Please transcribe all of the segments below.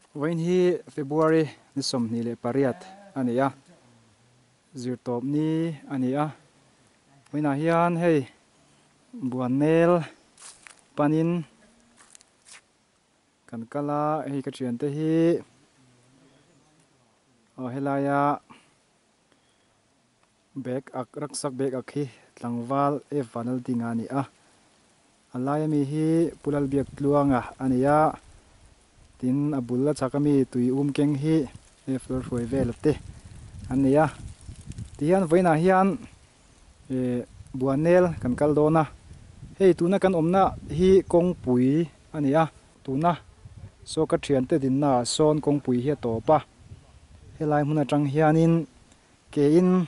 Vawiin hi February ni 28 a ni a, zirtawp ni a ni a. Vawiinah hian hei Buannel panin kan kal a, hei ka thiante hi aw helaia Bag ak rucksack bag ak hi tlangval F Vanaldinga a ni a, a laia mi hi Pu Lalbiak Tluanga a ni a, tin a bul a chhak ami tui um keng hi F Lalhruai vela te an ni a. Tihian vawiinah hian ih Buannel kan kal dawn a, hei tuna kan awmna hi kawngpui a ni a, tuna saw ka thiante dinna ah sawn kawngpui hi a tawp a, helai hmun atang hianin Keiin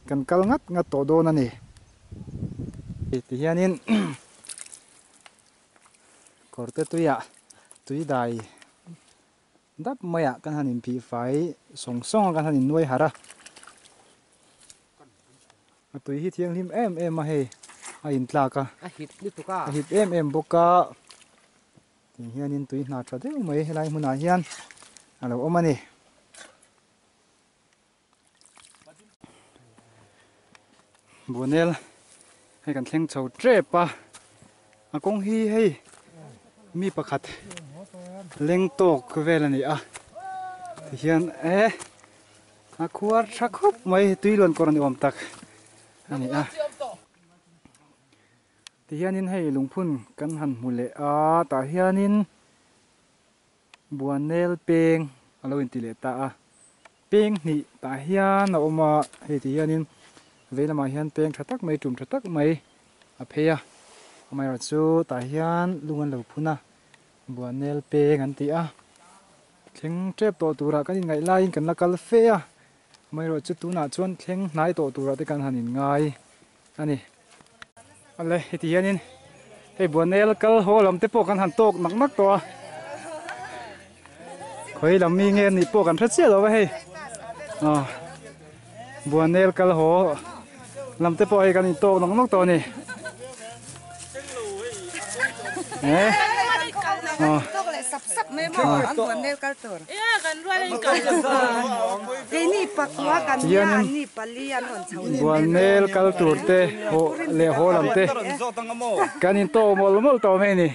kan kal ngat ngat tawh dawn a ni. Ti hianin kawrte tuiah tui dai dap maiah kan han inphih fai sawng sawng a, kan han innuai harh a. A tui hi thianghlim em em a hei, a intlak a. A hit lutuk a. A hit em em bawk a. Ti hianin tui hna tha deuh mai helai hmunah hian a lo awm a ni. Buanel hei kan thleng chho tep a a kawng hi hei mi pakhat leng tawk vel a ni a tihian e a khuar tha khawp mai tui luan kawr a ni awm tak a ni a tihianin hei lungphun kan han hmu leh a tah hianin Buannel peng a lo inti leh ta a, peng hnih tah hian a awm a, hei ti hianin vei lamah hian peng tha tak mai tum tha tak mai a phei a, amaherawhchu chu tah hian lung an lo phun a, Buannel peng an ti a, thleng tep tawh turah kan inngaih laiin kan la kal fe a, amaherawhchu chu tunah chuan thleng hnai tawh turah te kan han inngai a ni. Ale heti hianin hei Buanel kal haw lam te pawh kan han tawk nak nak tawh a khawi lam mi nge nih pawh kan hre chiah lo va hei aw Buanel kal haw lam te pawh hei kan in tawk nak nak tawh a ni eh aw Tihianin Buanmel kal tur te haw leh haw lam te kan in tawk mawlh mawlh tawh mai a ni.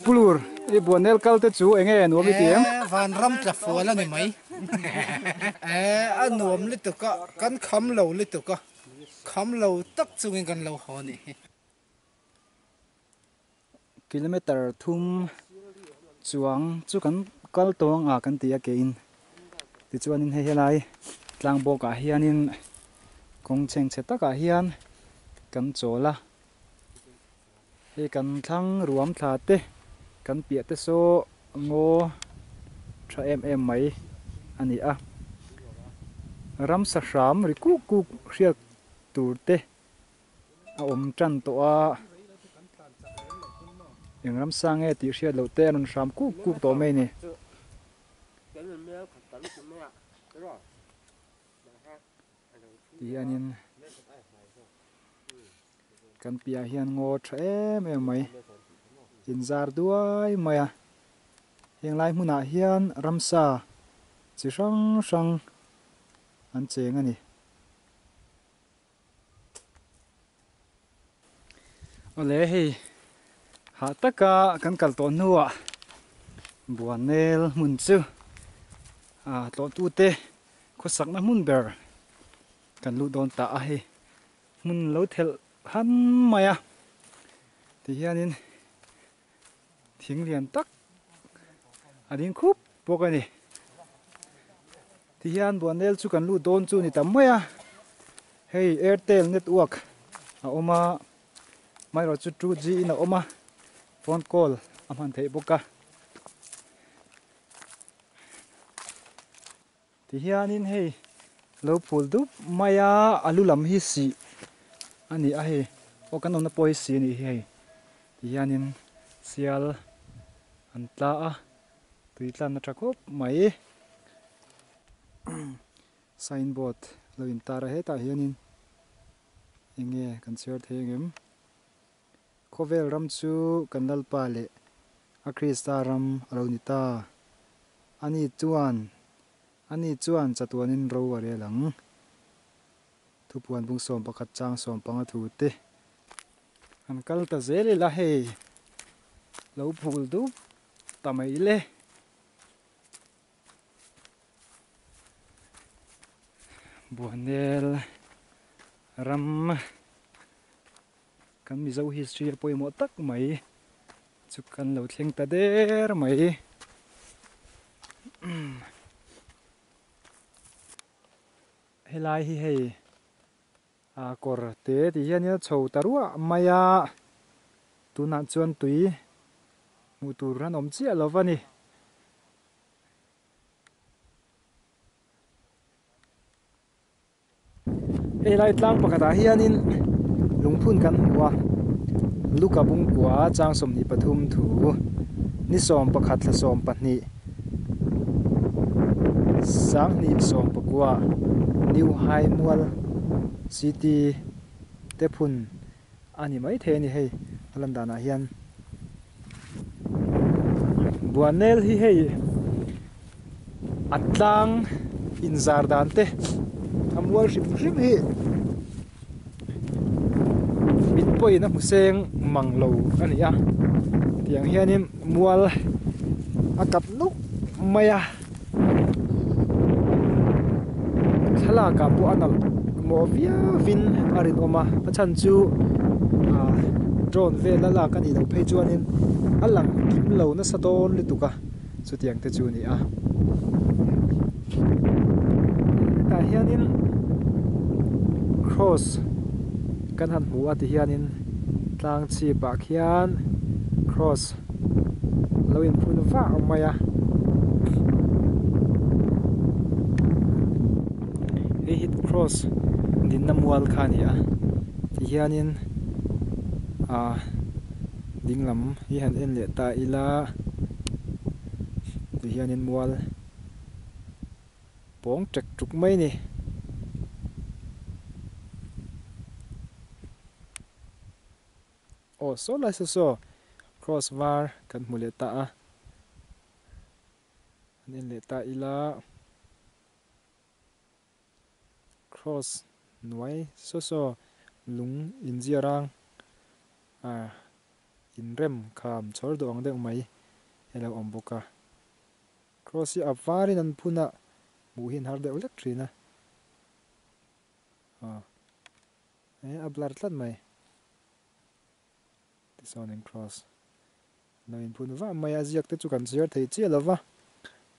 Pulur i Buanmel kal te chu eng nge nuam i ti em? Vanram tla fual a ni mai. A nuam lutuk a, kan kham lo lutuk a, kham lo tak chungin kan lo haw a nih hi. Kilometer thum chuang chu kan kal tawh ang a kan ti a keiin tichuanin hei helai tlang bawkah hianin kawng chhengchhe takah hian kan chawl a hei kan thlang ruam thla te kan piah te saw ngaw tha em em mai a ni a ramsa hram ri kuk kuk hriat tur te. A awm tan tawh a, eng ramsa nge tih hriat loh te a rawn hram kuk kuk tawh mai a ni. Ti hianin kan piahah hian ngaw tha em em mai inzar duai mai a, heng lai hmunah hian ramsa chi hrang hrang an cheng a ni. Awle hei hah taka kan kal tawh hnuah Buanel hmun chu ah tlawhtute khawsakna hmun ber kan luh dawn ta a hei hmun lo thelh han mai a tihianin thing lian tak a ding khup bawk a ni. Tihian Buanel chu kan lut dawn chu ni tam mai a, hei Airtel network a awm a, amaherawh chu 2G in a awm a, phone call a hman theih bawk a. Tihianin hei lo phul dup mai a, a lu lam hi sih a ni a hei, aw kan awmna pawh hi sih a nih hi hei. Tihianin sial an tla a, tui tlanna tha khawp mai. Signboard lo intar a hetah hianin eng nge kan chhiar thei angem? Khawvel ram chu kan Lalpa leh a Krista ram a lo ni ta. Ani chuan Ani chuan chatuanin ro a rel ang. Thupuan bung 11 chang 15 thu te han kal ta zel ila hei lo phul dup ta mai le. Buanel ram kan Mizo history a pawimawh tak mai chu kan lo thleng ta der mai. Helai hi hei a kawr te tih hianin a chho ta ruah mai a, tunah chuan tui hmuh tur an awm chiah lo va ni. Hei lai tlang pakhatah hianin lungphun kan hmu a, Luka Bungkua chang 23 thu ni 11 thla 12 2019 New High Mual City te phun a ni maithei a ni hei a lan danah hian. Buanel hi hei a tlang inzar dan te a mual hrim hrim hi mit pawhin a hmu seng mang lo a ni a tiang hianin mual a kap nuk mai a thlalak ah pawh a nalh mawh viauin a rinawm a a chhan chu ah drone vel a lak a nih loh phei chuanin a lang kim lo nasa dawn lutuk a chutiang te chu a ni a hetah hianin cross kan han hmu a ti hianin tlang chhip ah khian cross lo inphun vah mai a hei hi cross dinna mual kha a ni a tihianin ah dinglam hi han en leh ta ila tihianin mual pawng tek tuk mai a ni. Aw saw lai saw saw cross var kan hmu leh ta a an en leh ta ila cross hnuai saw saw lung inziar ang ah inrem kham chhawr duh ang deuh mai a lo awm bawk a cross hi a varin an phun a hmuh hi an har deuh hlek thin a aw. He a blur tlat mai. Tichuanin cross lo inphun vah mai a, ziak te chu kan chhiar thei chiah lo va,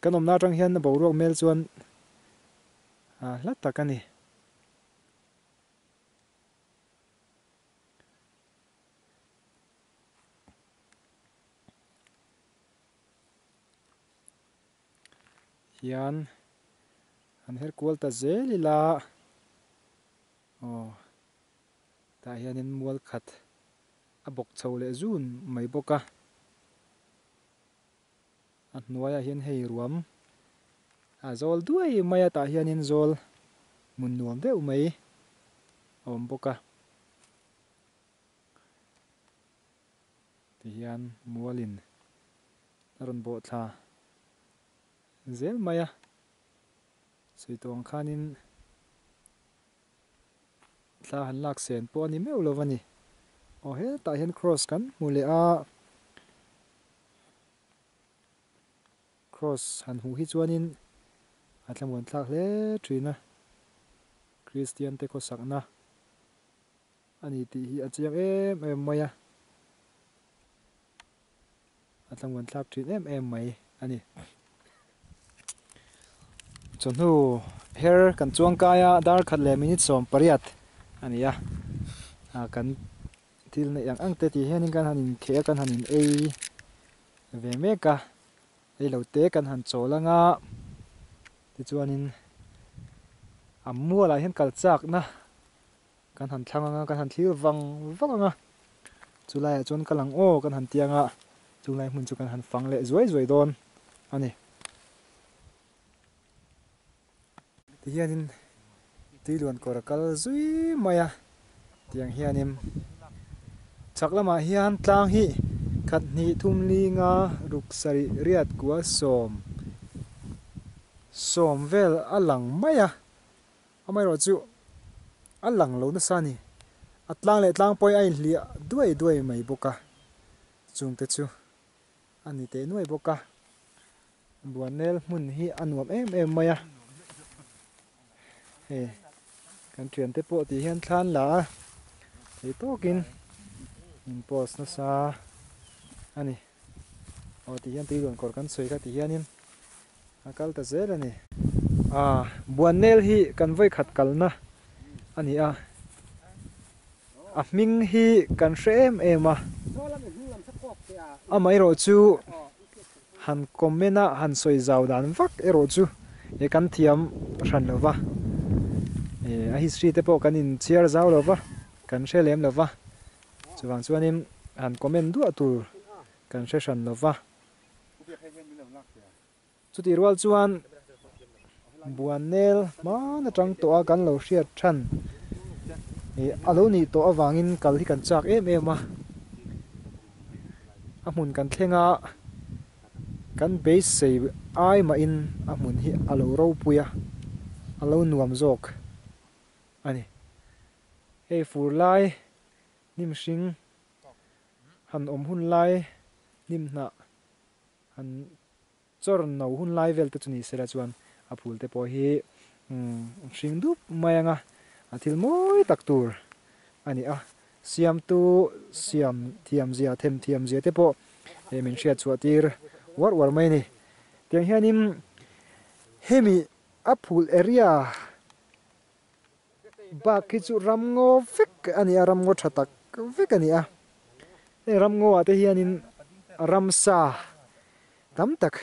kan awmna atang hian a boruak hmel chuan a hla tak a ni. Hian an her kual ta zel ila. Aw tah hianin mual khat a bawk chho leh zun mai bawk a, a hnuaiah hian hei ruam a zawl duai mai a tah hianin zawl hmun nuam deuh mai a awm bawk a, tihian mualin a rawn bawh thla zel mai a. Sawi tawh ang khanin thla han lak sen pawh a ni meuh lo a ni. Aw hetah hian cross kan hmu leh a, cross han hmuh hi chuanin a thlamuan thlak hle thin a, Kristian te khawsakna a ni tih hi a chiang em em mai a, a thlamuan thlak thin em em mai a ni. Chawhnu her kan chuang kai a dar khat leh minute 18 a ni a, ah kan thil neih ang ang te tih hianin kan han inkheh a kan han in ei ve mek a, ei lo te kan han chawl ang a tichuanin a mualah hian kal chakna Kan han thlang anga, kan han thlir vang vang anga, chu laiah chuan kal ang aw kan han ti anga, chung lai hmun chu kan han fang leh zuai zuai dawn a ni. Tihianin tui luan kawr a kal zui mai a, tiang hianin chhak lamah hian tlang hi khat hnih thum li nga ruk sarih riat kua sawm. Sawm vel a lang mai a, amaherawhchu a lang lo nasa a ni. A tlang leh tlang pawhin a inhliah duai duai mai bawk a, chungte chu a ni teh nuai bawk a. Buannel hmun hi a nuam em em mai a, hei kan thiante pawh tih hian thlan la a, thei tawkin in post nasa a ni. Aw ti hian tui luan kawr kan sawi kha ti hianin a kal ta zel a ni. Aaa Buannel hi kan vawikhat kalna a ni a, a hming hi kan hre em em a, amaherawh chu han comment a han sawi zau dan vak erawh chu he kan thiam hran lo va, a history te pawh kan inchhiar zau lo va, kan hre lem lo va. Chuvang chuanin han comment duah tur kan hre hran lo va. Chutih rual chuan Buannel hman atang tawh a kan lo hriat than ih a lo nih tawh avangin kal hi kan chak em em a. A hmun kan thleng a, kan beisei ai mahin a hmun hi a lo ropui a, a lo nuam zawk a ni. Hei fur lai hnim hring han awm hun lai hnim hnah han chawr no hun lai vel te chu ni sela chuan a phul te pawh hi hring dup mai anga a thil mawi tak tur a ni a. Siamtu siam thiam zia them thiam zia te pawh min hriat chhuah tir uar uar mai a ni. Tiang hianin hemi a phul area Bak hi chu ramngaw vek a ni a, ramngaw tha tak vek a ni a. Heng ramngaw ah te hianin ramsa tam tak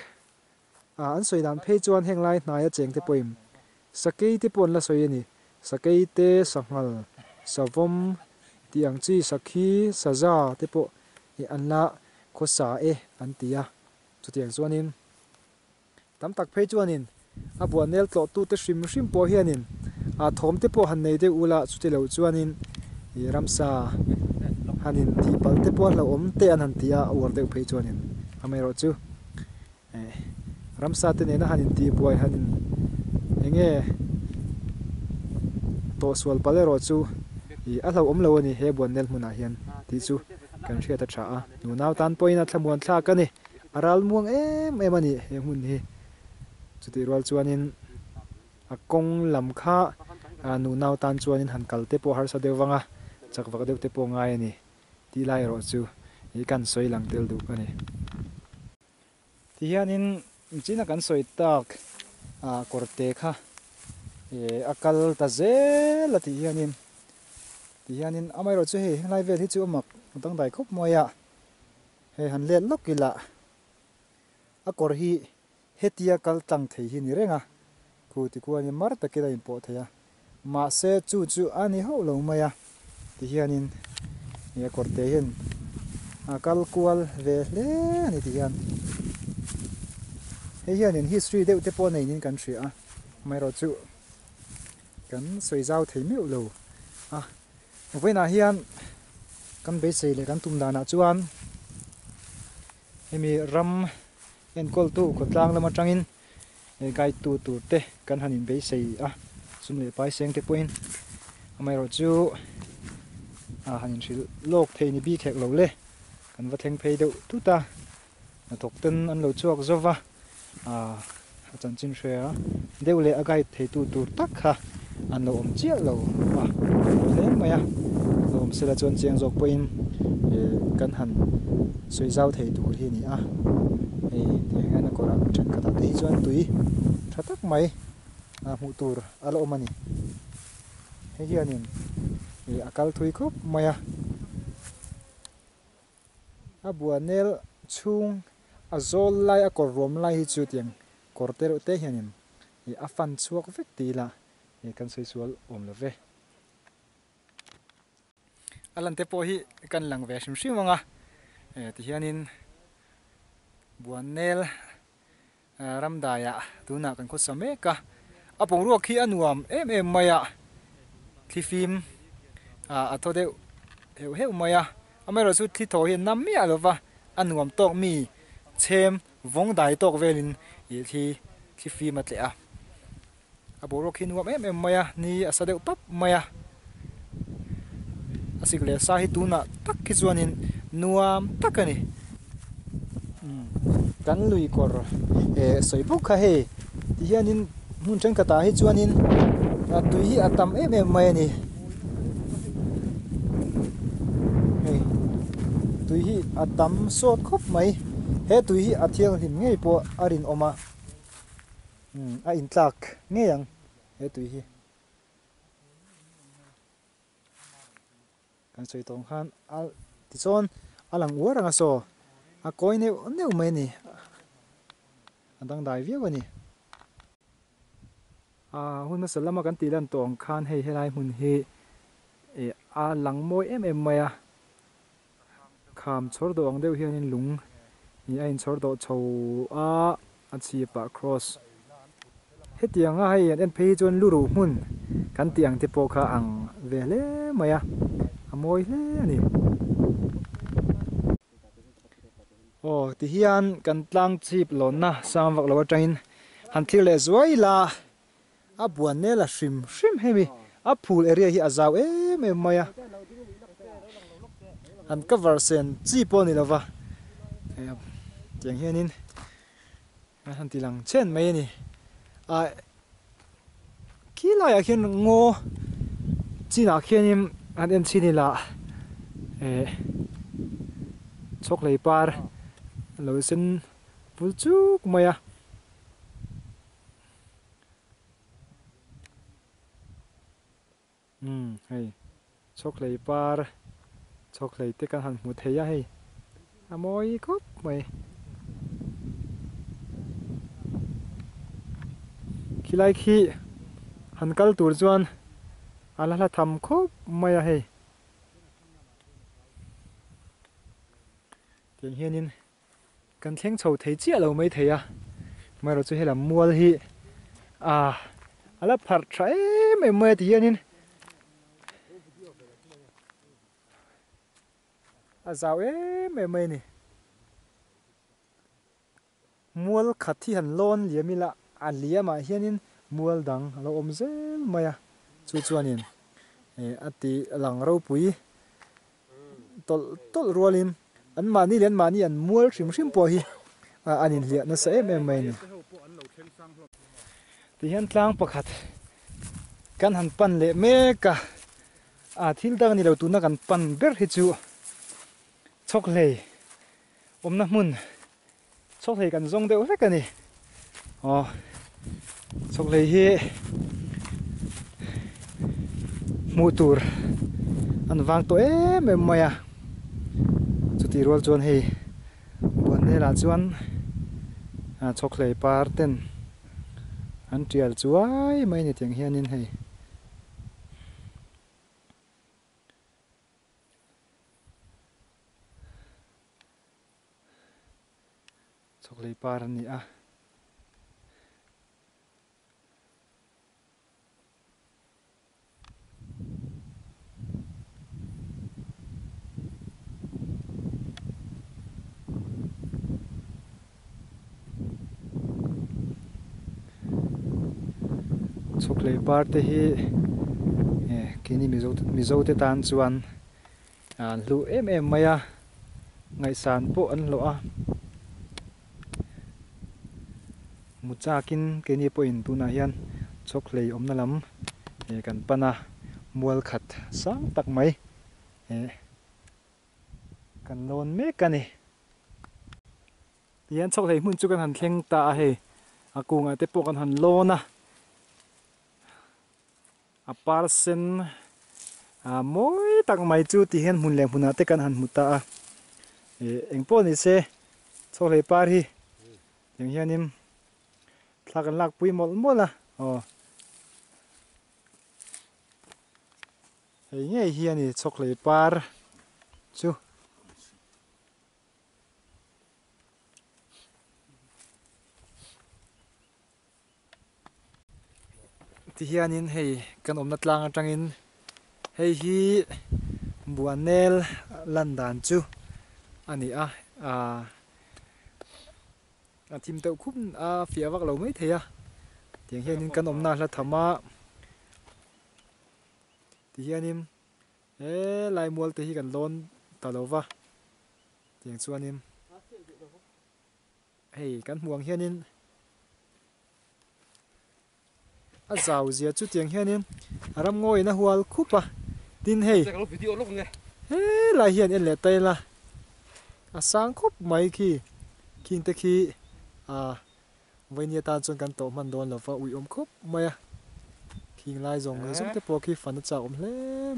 ah an sawi dan phei chuan heng lai hnaia cheng te pawhin sakei te pawh an la sawi a ni. Sakei te, sanghal, savawm tih ang chi sakhi, saza te pawh hi an la khawsa e an ti a. Chutiang chuanin. Tam tak phei chuanin a buanel tlawhtute hrim hrim pawh hianin a thawm te pawh han nei deuh ula chuti loh chuanin ih ramsa han in tih palh te pawh a hlauhawm te an han ti a, a uar deuh phei chuanin amaherawhchu eh ramsa te nena han in tih buai han in eng nge tawhsual palh erawh chu ih a hlauhawm lo a ni he buanel hmunah hian tih chu kan hriat a tha a, nunau tan pawhin a thlamuan thlak a ni. A ral muang em em a ni he hmun hi. Chutih rual chuanin a kawng lam kha nunau tan chuanin han kal te pawh harsa deuh vang a, chak vak deuh te pawh ngai a ni tih lai erawh chu ih kan sawi lang tel duh a ni. Tihianin china kan sawi tak kawrte kha ih a kal ta zel a tih hianin tihianin amaherawh chu hei helai vel hi chu a mak dangdai khawp mai a. Hei han let lawk ila a kawr hi hetia kal tlang thei hi ni reng a, khu ti kuanin mar takin a inpawh thei a, mahse chu chu a ni hauh lo mai a tihianin ih a kawr te hian a kal kual ve hle a ni tihian hei hianin history deuh te pawh neinin kan hria a, amaherawhchu kan sawi zau thei meuh lo a. Vawiinah hian kan beisei leh kan tum danah chuan hemi ram enkawltu khawtlang lam atangin guide tu tur te kan han inbeisei a, sum leh pai seng te pawhin amaherawhchu han inhrilh lawk thei ni bik hek lo le, kan va thleng phei deuh tut a, hnathawk ten an lo chhuak zo va. A chanchin hria deuh leh a guide theitu tur tak kha an lo awm chiah lo a hle mai a, lo awm sela chuan chiang zawk pawhin ih kan han sawi zau thei tur hi a ni a, hei tiang hian a kawrah thenkhatah te hi chuan tui tha tak mai a hmuh tur a la awm a ni, hei hianin ih a kal thui khawp mai a. A buanel chhung a zawl lai a kawr ruam lai hi chu tiang kawr te reuh te hianin ih a fan chhuak vek ti ila ih kan sawi sual awm lo ve. A lan te pawh hi kan lang ve hrim hrim ang a eh tihianin buanel Ramdaiah tunah kan khawsa mek a, a boruak hi a nuam em em mai a, thlifim a thaw deuh heuh heuh mai a, amaherawh chu thli thaw hi a nam miah lo va, a nuam tawk mi chhem vawng dai tawk velin ih thli thlifim a tleh a. A boruak hi nuam em em mai a, ni a sa deuh pap mai a. A sik leh sa hi tunah tak hi chuanin nuam tak a ni. Kan lui kawr eh sawi bawk kha hei ti hianin hmun thenkhatah hi chuanin tui hi a tam em em mai a ni. Hei tui hi a tam sawt khawp mai. He tui hi a thianghlim ngei pawh a rinawm a. Umm a intlak ngei ang he tui hi. Kan sawi tawng khan a tichuan a lang uar ang a saw a kawi neuh neuh mai a ni a dangdai viau a ni. A hun hmasa lama kan tih lan tawh ang khan hei helai hmun hi ih a lang mawi em em mai a Kham chhawr dawh ang deuh hianin lung ih a inchhawr dawh chho a, a chhipah cross. Hetianga hei an en phei hi chuan luruh hmun kan tih ang te pawh kha ang ve hle mai a, a mawi hle a ni. Aw tihian kan tlang chhip lawnna sang vak lo atangin han thlir leh zuai la, A buan nel a hrim hrim hemi a phul area hi a zau em em mai a, han cover sen chi pawh a ni lova, tiang hianin an han ti lang chen mai a ni. Ah khi laiah khian ngaw chinah khianin an en chhin ila eh chhawkhlei par lo sen vul chuk mai a. Umm hei chhawkhlei par chhawkhlei te kan han hmu thei a hei a mawi khawp mai khilai khi han kal tur chuan a la hla tham khawp mai a hei tiang hianin. Kan thleng chho thei chiah lo mai thei a, amaherawh chu helam mual hi ah a la pharh tha em em mai a ti hianin a zau em em mai a ni. Mual khat hi han lawn liam ila a liamah hianin mual dang a lo awm zel mai a, chu chuanin eh a ti lang ropui tawlh tawlh rualin an mahni leh an mahni an mual hrim hrim pawh hi an inhliah nasa em em mai a ni. Tihian tlang pakhat kan han pan leh mek a, a thil dang a ni lo tuna kan pan ber hi chu chhawkhlei awmna hmun chhawkhlei kan zawng deuh vek a ni. Aw chhawkhlei hi hmuh tur an vang tawh em em mai a, chutih rual chuan hei Buannelah chuan chhawkhlei par ten an tial chuai mai a ni tiang hianin hei. Chhawkhlei par a ni a. Chhawkhlei par te hi keini Mizo te tan chuan An hlu em em mai a, ngaihsan pawh an hlawh a. Mu chakin keini pawhin tunah hian chhawkhlei awmna lam eh kan pan a, mual khat sang tak mai eh kan lawn mek a ni. Tihian chhawkhlei hmun chu kan han thleng ta a hei, a kungah te pawh kan han lawn a. A par sen ah mawi tak mai chu ti hian hmun leh hmunah te kan han hmu ta a, ih engpawh ni se chhawkhlei par hi tiang hianin thla kan lak pui mawlh mawlh a aw hei ngei hi a ni chhawkhlei par chu. Tihianin hei kan awmna tlang atangin hei hi Buanel lan dan chu a ni a, aah a thim deuh khup a fiah vak lo mai thei a. Tiang hianin kan awmna hla tham a, tihianin he lai mual te hi kan lawn ta lo va, tiang chuanin hei kan hmuh ang hianin a zau zia chu tiang hianin a ram ngawiin a hual khup a, tin hei he lai hian en leh ta ila a sang khawp mai khi khing te khi ah Vawiini atan chuan kan tawh hman dawn lova uiawm khawp mai a, khing lai zawng zawng te pawh khi fan a chak awm hle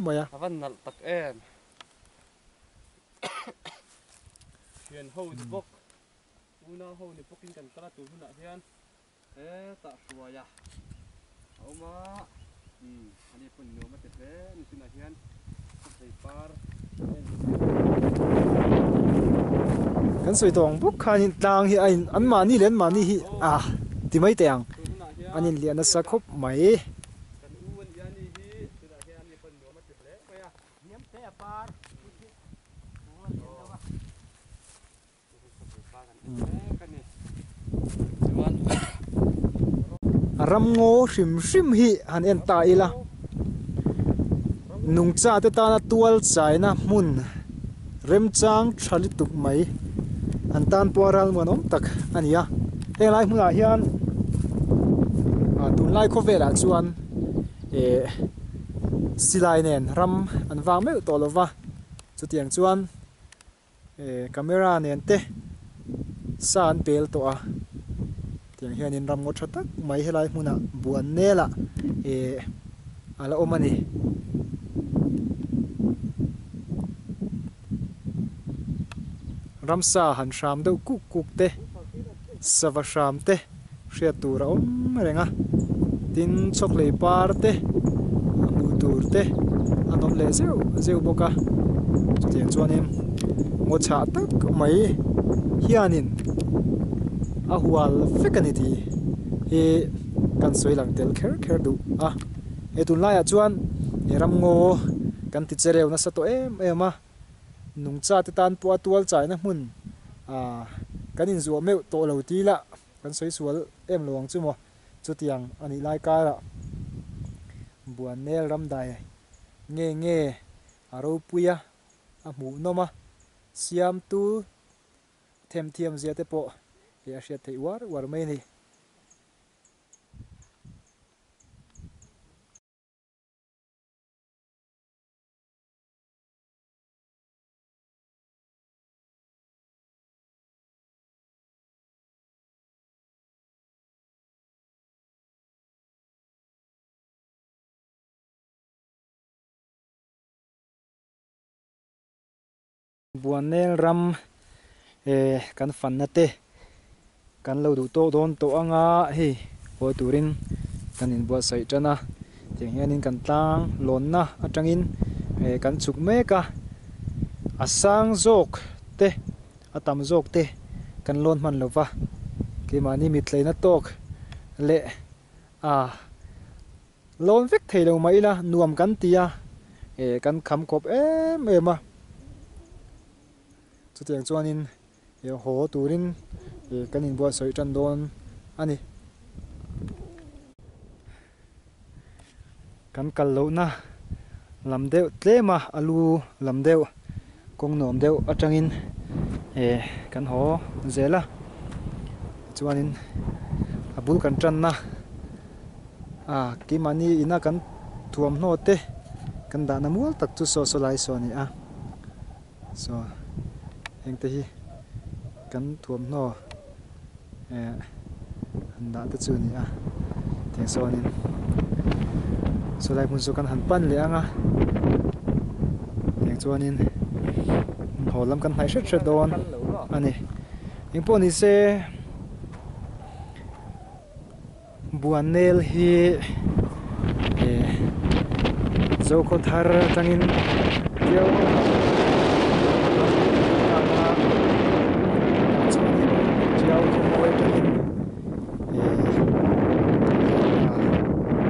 mai a. A van nalh tak em. Thian ho ni bawk, unau ho ni bawkin kan kal a tur hunah hian hetah hruai a a awm a, umm ani pawn nuam a ti hle a ni tunah hian khawthei par a en Kan sawi tawh ang bawk khanin tlang hi a in an mahni leh an mahni hi a ti mai teh ang an inliah nasa khawp mai. A ram ngaw hrim hrim hi han en ta ila nungcha te tana tual chaina hmun remchang tha lutuk mai an tan pawh a ral muanawm tak a ni a heng lai hmunah hian ah tunlai khawvelah chuan eh silai nen ram an vang meuh tawh lova chutiang chuan. Eh camera nen te sa an pel tawh a tiang hianin ram ngaw tha tak mai helai hmunah buan nelah eh a la awm a ni. Ramsa han hram deuh kuk kuk te sava hram te hriat tur a awm reng a tin chhawkhlei par te a hmuh tur te an awm leh zeuh zeuh bawk a chutiang chuanin ngaw chhah tak mai hianin a hual vek a ni tih hi kan sawi lang tel kher kher duh a he tunlaiah chuan he ramngaw kan ti che reu nasa tawh em em a. Nungcha te tan pawh a tual chaina hmun ah kan inzuah meuh tawh lo ti ila kan sawi sual em lo ang chu maw. Chutiang a nih lai karah Buannel ramdai nge nge a ropui a, a hmuhnawm a, siamtu themthiam zia te pawh hei a hriat theih uar uar mai a ni. Buannel ram eh kan fanna te kan lo duh tawk dawn tawh anga hei haw turin kan inbuatsaih tan a tiang hianin kan tlang lawnna atangin eh kan chhuk mek a a sang zawk te a tam zawk te kan lawn hman lo va keimahni mittleina tawk leh a Lawn vek thei lo mah ila nuam kan ti a, eh kan kham khawp em em a. Chutiang chuanin eh haw turin eh kan inbuatsawi tan dawn a ni. Kan kal lohna lam deuh tlem a, a lu lam deuh kawng nuam deuh atangin eh kan haw zel a. Tichuanin a bul kan tanna. A keimahni ina kan thuamhnaw te kan dahna mual tak chu saw saw lai saw a ni a saw heng te hi kan thuamhnaw eh han dah te chu a ni a tiang sawnin saw lai hmun chu kan han pan leh ang a tiang chuanin haw lam kan hnaih hret hret dawn a ni engpawh ni se. Buannel hi eh Zokhaw thar atangin Tiau chuanin Tiau khawmawi atangin eh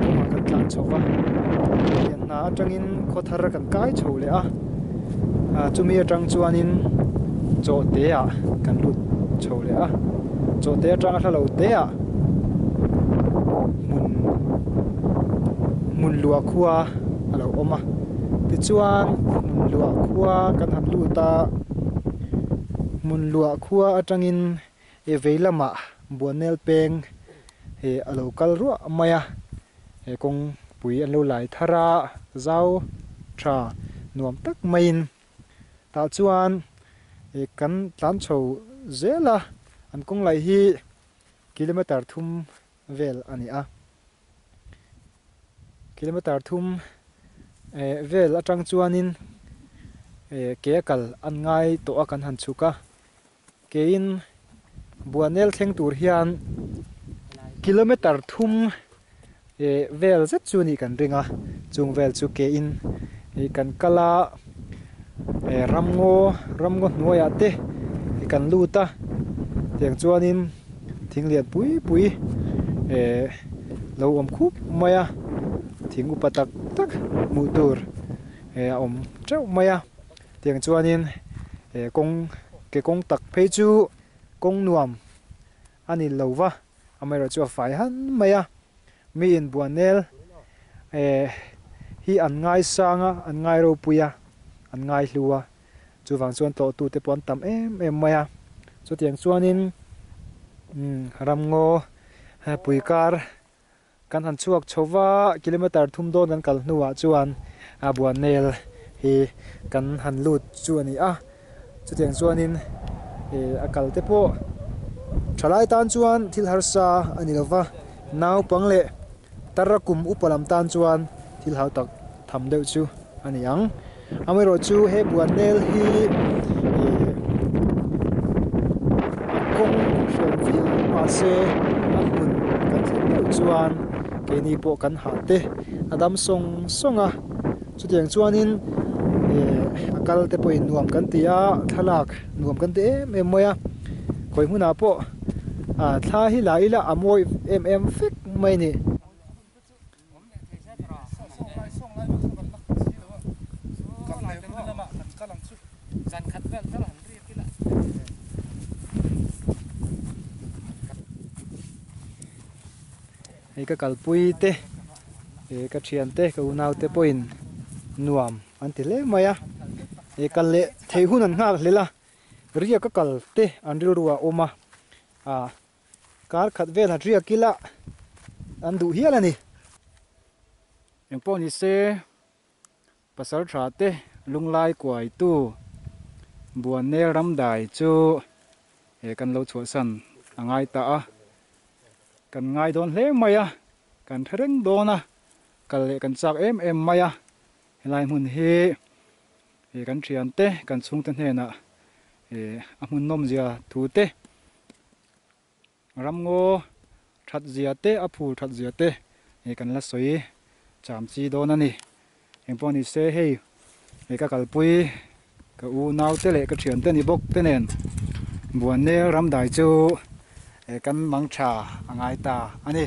kawngah kan tlan chho va Lianhna atangin khaw thar kan kai chho leh a ah chumi atang chuanin chawhte ah kan lut chho leh a chawhte atanga hla lo te ah. Hmunluah khua a lo awm a tichuan Hmunluah khua kan han lut a Hmunluah khua atangin he vei lamah Buanel peng he a lo kal ruah mai a he kawngpui an lo lai thar a zau tha nuam tak maiin tah chuan ih kan tlan chho zel a an kawng laih hi kilometer thum vel a ni a kilometer thum eh vel atang chuanin eh ke a kal an ngai tawh a kan han chhuk a keiin Buanel thleng tur hian kilometer thum eh vel zet chu nih kan ring a chung vel chu keiin ih kan kal a eh ramngaw ramngaw hnuaiah te kan lut a tiang chuanin thing lian pui pui eh lo awm khup mai a thing upa tak tak hmuh tur eh a awm teuh mai a tiang chuanin eh kawng ke kawng tak phei chu kawng nuam a ni lo va amaherawhchu a fai han mai a mi inbuanel eh hi an ngaisang a an ngai ropui a an ngai hlu a chuvang chuan tlawh tute pawh an tam em em mai a chutiang chuanin umm ramngaw pui kar Kan han chhuak chho va, kilometer thum dawn kan kal hnuah chuan a Buannel hi kan han lut chu a ni a, chutiang chuanin ih a kal te pawh thalai tan chuan thil harsa a ni lova, naupang leh tar a kum upa lam tan chuan thil hau tak tham deuh chu a ni ang. Amaherawhchu he Buannel hi ih a kawng hriat viau mahse a hmun kan thlen deuh chuan keini pawh kan hah te a dam sawng sawng a, chutiang chuanin ih a kal te pawhin nuam kan ti a, thlalak nuam kan ti em em mai a, khawi hmunah pawh ah thla hi la ila a mawi em em vek mai a ni. Hei ka kalpui te eh ka thian te ka unau te pawhin nuam an ti hle mai a eh kal leh theih hun an nghak hlel a riak a kal te an rilru ah a awm a ah Kar khat vel han riak ila an duh hial a ni. Engpawh ni se pasal tha te lunglai kuaitu Buannel Ramdai chu he kan lo chhuahsan a ngai ta a, kan ngai dawn hle mai a, kan hre reng dawn a, kal leh kan chak em em mai a, helai hmun hi kan thiante kan chhungte hnenah a hmun nawmzia thu te Ramngaw that zia te, a phul that zia te ih kan la sawi cham chi dawn a ni. Engpawh ni se hei ih ka kalpui ka u nau te leh ka thian te ni bawk te nen Buannel Ramdai chu ih kan mang tha a ngai ta a ni.